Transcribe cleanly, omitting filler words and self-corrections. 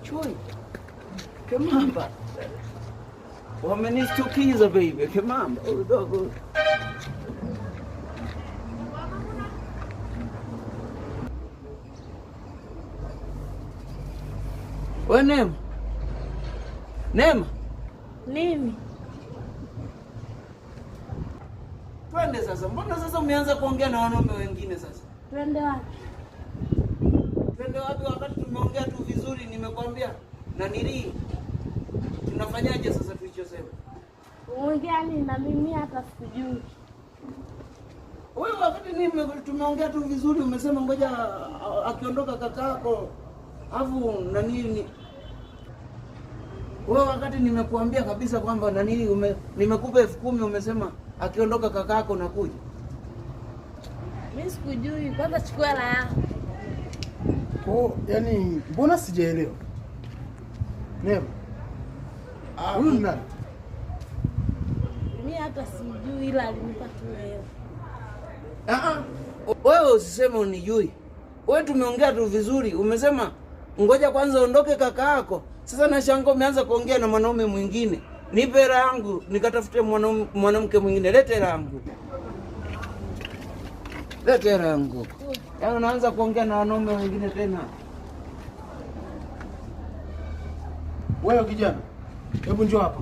Chui. Kemamba. Wamenistukiza baby, kemamba. Udogo. We Neema. Neema. Nini? Twende sasa. Mbona sasa umeanza kuongea na wanaume wengine sasa? Twende wapi? Twende wapi wakati tumeongea tu vizuri, nimekwambia na nili tunafanyaje sasa tulichosema? Umeongea nini na mimi hata sikujui. Wewe wakati nime tumeongea tu vizuri, umesema ngoja akiondoka kakaako afu na nini. Wewe wakati nimekuambia kabisa kwamba na nini nimekupa 10,000 umesema akiondoka kakaako nakuja. Mimi sikujui. Kwanza chukua hela yako. Kwa yani mbona sijaelewa? Neema. Huyu ni nani? Mimi hata sijui, ila alinipa tu hela. Wewe usiseme unijui. Wewe tumeongea tu vizuri, umesema ngoja kwanza ondoke kakaako. Sasa nashangaa umeanza kuongea na mwanaume mwingine. Nipe hela yangu nikatafute mwanamke mwingine. Lete hela yangu. Lete hela yangu. Yaani unaanza kuongea na wanaume wengine tena. Wewe kijana, hebu njoo hapa.